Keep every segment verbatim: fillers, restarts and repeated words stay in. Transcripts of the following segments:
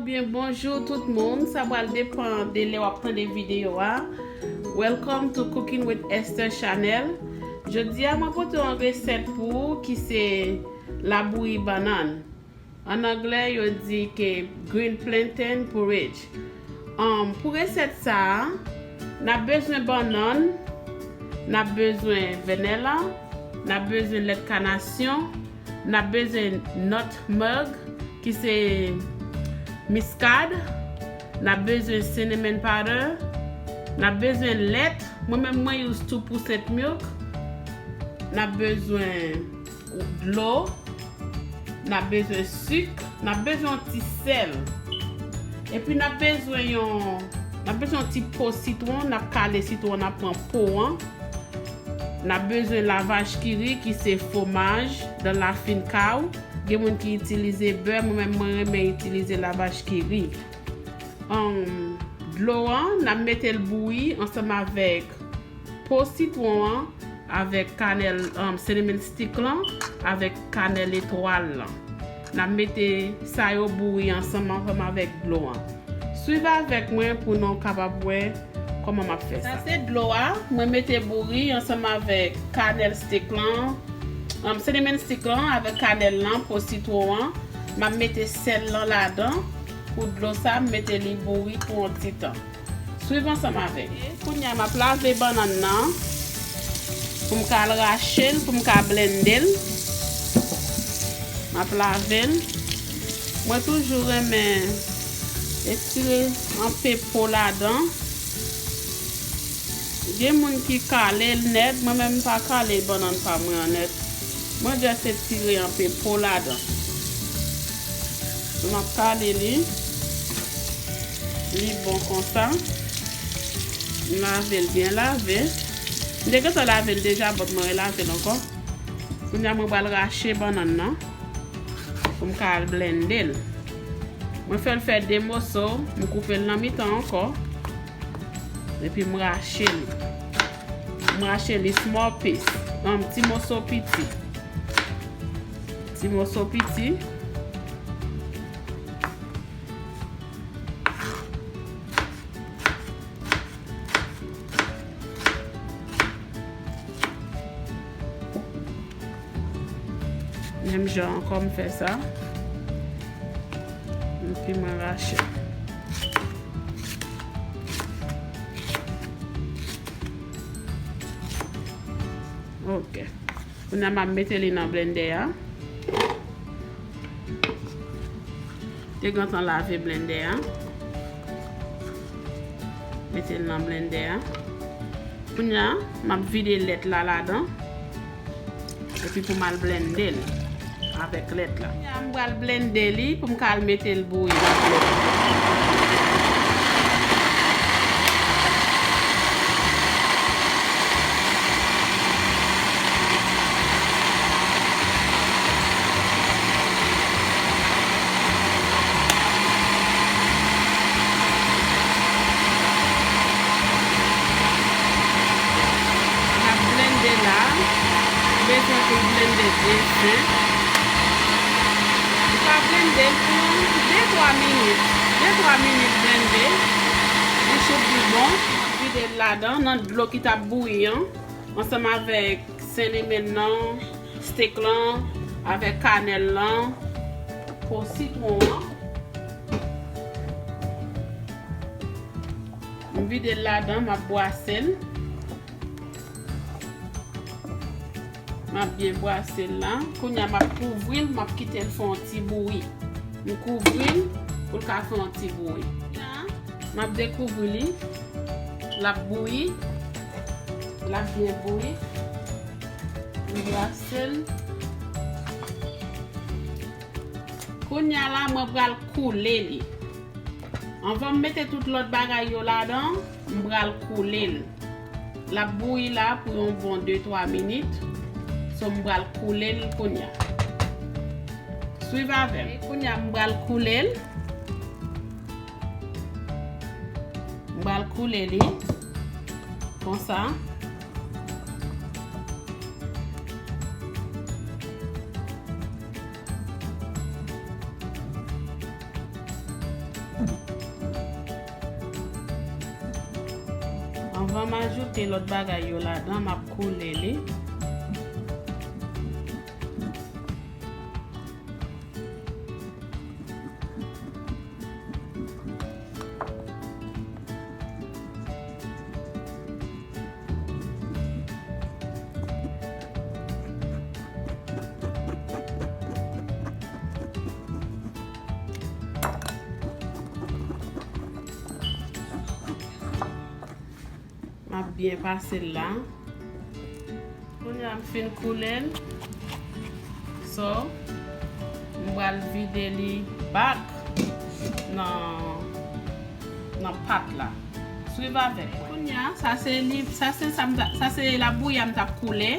Byen, bonjou tout moun. Sa pral depann de lè w ap tande videyo a. Welcome to Cooking with Esther Channel. Jodi a, mwen pote yon resèt pou ou ki se labouyi bannann. An anglè, yo di ke green plantain porridge. Um, pou resèt sa a, n ap bezwen bannann, n ap bezwen vanilla, n ap bezwen lèt kanasyon, n ap bezwen nutmeg, ki se miskad, n ap bezwen cinnamon powder, n ap bezwen lèt, mwen menm mwen use two percent milk, n ap bezwen dlo, n ap bezwen sik, n ap bezwen yon ti sèl. Epi n ap bezwen yon, n ap bezwen yon ti po sitwon, n ap kale sitwon, n ap pran po an. N ap bezwen lavach kiri ki se fwomaj dan lafin kay ou. Gen moun ki itilize bè, mwen menm mwen renmen itilize lavach kiri. Ann, dlo an, n ap mete l bouyi ansanm avèk po sitwon an, avèk kanèl, um, cinnamon stick lan, avèk kanèl etwal lan. N ap mete sa yo bouyi ansanm, ansanm avèk dlo an. Swiv avèk mwen pou nou kapab wè kòman m ap fè sa. Sa se dlo a, mwen mete bouyi ansanm avèk kanèl stick lan, um, cinnamon stick lan, avèk kanèl lan, po sitwon an. M ap mete sèl lan ladan pou dlo sa, m mete li bouyi pou yon ti tan. Swiv ansanm avè m. Kounye a, m ap lave bannann nan pou m ka al rache l, pou m ka blende l. M ap lave l. Mwen toujou renmen etire anpe po ladan. Gen moun ki kale l nèt, mwen menm m pa kale bannann pa mwen an nèt. Mwen just etire anpe po ladan. M ap kale li. Li bon konsa. M lave l byen lave. M te gentan lave l deja, but mwen relave l ankò. Kounye a mwen pral rache bannann nan pou m ka al blende l. Mwen fè l fè de moso, m koupe l nan mitan ankò. Epi m rache li. M rache li small piece. An ti moso piti. Ti moso piti. Menm jan ankò m fè sa. Epi mwen rache. Ok. Kounye a m ap mete li nan blendè a. Te gentan lave blendè a. Mete l nan blendè a. Kounye a, m ap vide lèt la ladan. Epi pou m al blende l avèk lèt la. Kounye a, m pral blende li pou m ka al mete l bouyi nan dlo. N ap blende la. Bezwen pou blende byen fen. Ou ka blende l pou de twa minit. De twa minit blende. Li should be bon. Vide l ladan, nan dlo ki t ap bouyi an, ansanm avèk cinnamon nan, steak lan, avèk kanèl lan, po sitwon an. M vide l ladan, m ap bwase l. M ap byen bwase l la. Kounye a, m ap kouvri l, m ap kite l fè yon ti bouyi. M kouvri l pou l ka fè yon ti bouyi. M ap dekouvri li. L ap bouyi. L ap byen bouyi. M bwase l. Kounye a la, mwen pral koule li. Anvan m mete tout lòt bagay yo ladan, m pral koule l. L ap bouyi la pou yon bon de twa minit. So, m pral koule l kounye a. Swiv avè m. Kounye a, m pral koule l. M pral koule li. Konsa. Anvan m ajoute lòt bagay yo ladan, m ap koule li. M ap byen pase l la. Kounye a m fin koule l. So, m pral vide li back nan, nan pat la. Swiv avèk mwen. Kounye a, sa se li, sa se sa m ta, sa se labouyi a m t ap koule.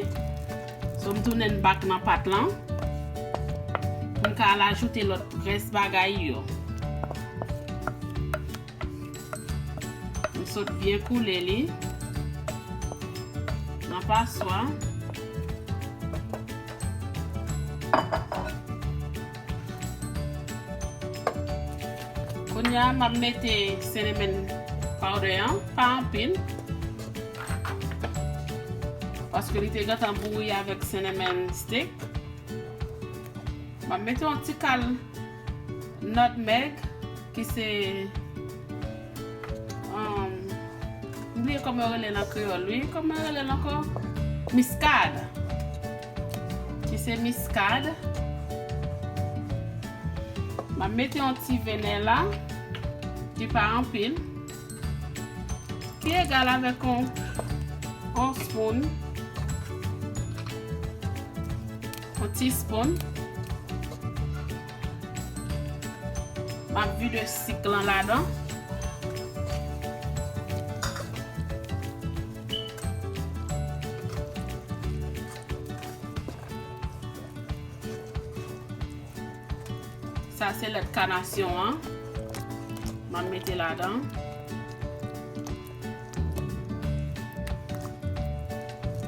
So, m tounen l back nan pat lan. Pou m ka al ajoute lòt rès bagay yo. M sot byen koule li nan paswa. Kounye a, m ap mete cinnamon powder an, pa anpil. Paske li te gentan bouri avèk cinnamon stick. M ap mete yon ti kal nutmeg, ki se, um, m bliye kòman yo rele l an kreyòl, wi. Kòman yo rele l ankò? Miskad. Ki se miskad. M ap mete yon ti venè la, ki pa anpil. Ki egal avèk yon, yon spoon, yon teaspoon. M ap vide sik lan ladan. Sa se lèt kanasyon an. M ap mete ladan.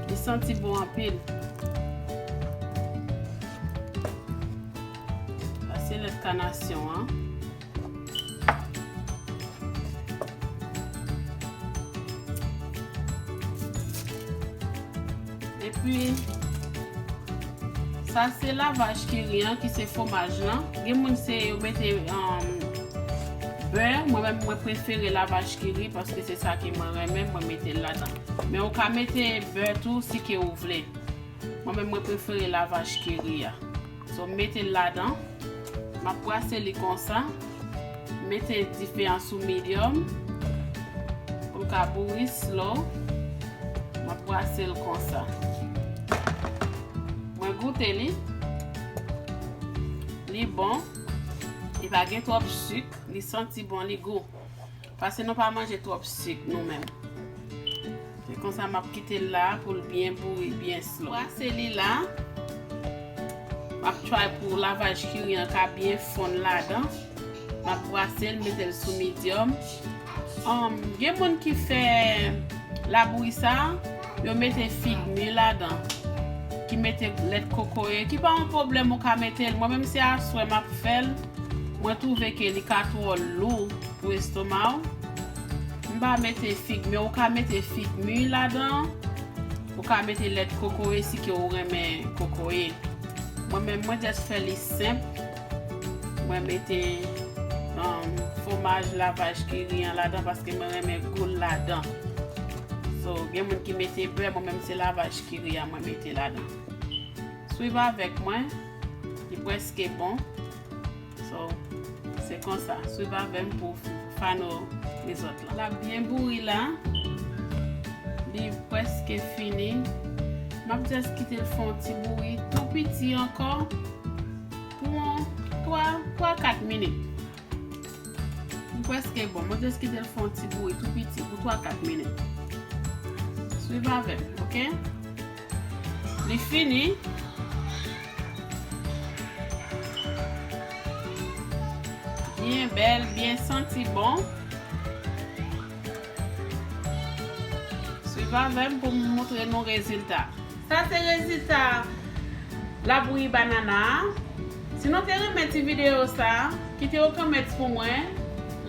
Li santi bon anpil. Sa se lèt kanasyon an. Epi, sa se la vache qui rit an, ki se fwomaj lan. Gen moun se yo mete, um, bè. Mwen menm, mwen prefere la vache qui rit paske se sa ke mwen renmen, mwen mete l ladan. Men ou ka mete bè tou si ke ou vle. Mwen menm, mwen prefere la vache qui rit a. So, m mete l ladan. M ap brase li konsa. Mete dife an sou medium. Pou l ka bouri slow. M ap brase l konsa. Mwen goute li. Li bon. Li pa gen twòp sik. Li santi bon, li gou. Paske nou pa manje twòp sik nou menm. Se konsa m ap kite l la pou l byen bouri, byen slow. Brase li la. M ap try pou la vache qui rit an ka byen fonn ladan. M ap brase l, mete l sou medium. Um, gen moun ki fè labouyi sa, yo mete fig mi ladan. Ki mete lèt kokoye, ki pa yon pwoblèm, ou ka mete l. Mwen menm se aswè m ap fè l. Mwen twouve ke li ka twò lou pou estoma w. M pa mete fig, men ou ka mete fig mi ladan. Ou ka mete lèt kokoye si ke ou renmen kokoye. Mwen menm, mwen just fè li senp. Mwen mete, um, fwomaj la vache qui rit an ladan paske mwen renmen gou l ladan. So, gen moun ki mete bè, mwen menm se la vache qui rit a mwen mete ladan. Swiv avèk mwen, li prèske bon. So, se konsa. Swiv avè m pou fano rizòt la. L ap byen bouri la. Li prèske fini. M ap just kite l fè yon ti bouri tou piti ankò pou yon twa, twa, kat minit. Li prèske bon. Mwen just kite l fè yon ti bouri tou piti pou twa, kat minit. Swiv avè m, oke? Li fini. Byen bèl, byen santi bon. Swiv avè m pou m montre nou rezilta. Sa se rezilta labouyi banana a. Si nou te renmen ti videyo sa, kite yon comments pou mwen,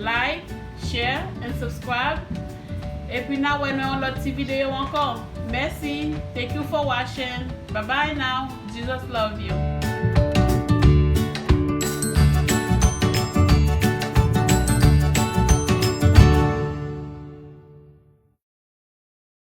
like, share and subscribe. Epi n a wè nan yon lòt ti videyo ankò. Mèsi. Thank you for watching. Bye bye now. Jesus love you.